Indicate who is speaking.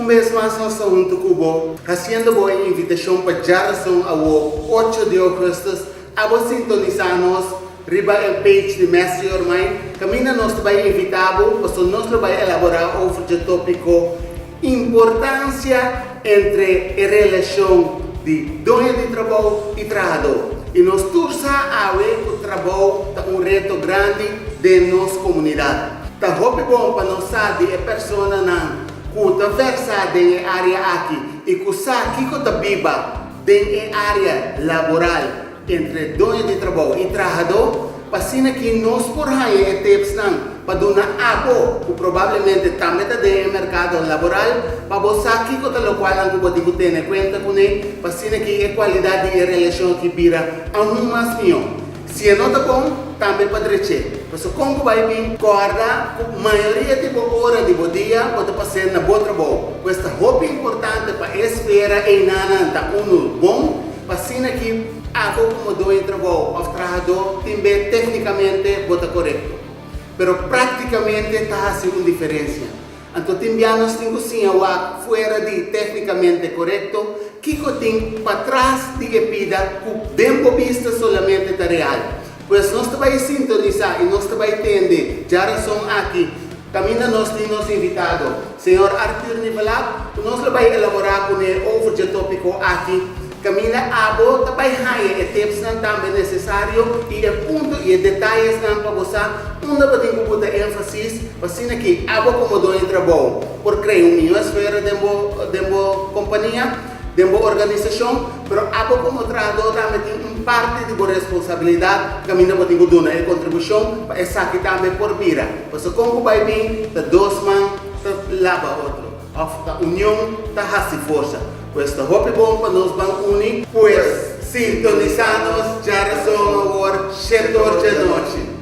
Speaker 1: Un bes mas nos ta huntu ku bo, hasiendo bo e invitashon pa djarason awo, ocho di ougùstùs, abo sintonisá nos riba e page di Master Your Mind, kaminda nos ta bai invitá bo, pasobra nos lo bai elaborá over dje tópiko Importansia entre e relashon di doño di trabou i trahadó. I nos tur sa awe ku trabou ta un reto grandi den nos komunidat. Ta hopi bon pa nos sa di e personanan ku ta versá den e área aki i ku sa kiko ta biba den e área laboral entre doño di trabou i trahadó, pa asina ki nos por haña e tipsnan pa duna abo ku probablemente tambe ta den e merkado laboral, pa bo sa kiko ta lokualnan ku bo tin ku tene kuenta kuné pa asina ki e kualidat di e relashon aki bira aun mas mihó. Si e no ta bon, tambe pa drech'é. Pasobra kon ku bai bin kòrda ku mayoria di bo ora di bo dia bo ta pas'é na bo trabou. Pues ta hopi importante pa e esfera einanan ta unu bon. Pa asina ki abo komo doño trabou òf trahadó tin be téknikamente bo ta korekto. Pero práktikamente ta hasi un diferensia. Anto tin bia nos tin ku siña wak fuera di téknikamente korekto kiko tin patras di e pida ku den bo bista solamente ta real. Pues nos ta bai sintonisá i nos ta bai tende djarason aki kaminda nos tin nos invitado, señor Arthur Nivelat, ku nos lo bai elaborá kuné over dje tópiko aki, kaminda abo ta bai haña e tipsnan tambe nesesario i e punto i e detayesnan pa bo sa unda bo tin ku buta énfasis pa asina ki abo komo doño trabou por krea un mihó esfera den bo den bo kompania. Den bo organisashon, pero abo komo trahadó tambe tin un parti di bo responsabilidat kaminda bo tin ku duna e kontribushon pa esaki tambe por bira. Pasobra kon ku bai bin ta dos man ta laba otro òf ta union ta hasi forsa. Pues ta hopi bon pa nos ban uni. Pues sintonisá nos djarason awor shetor djanochi.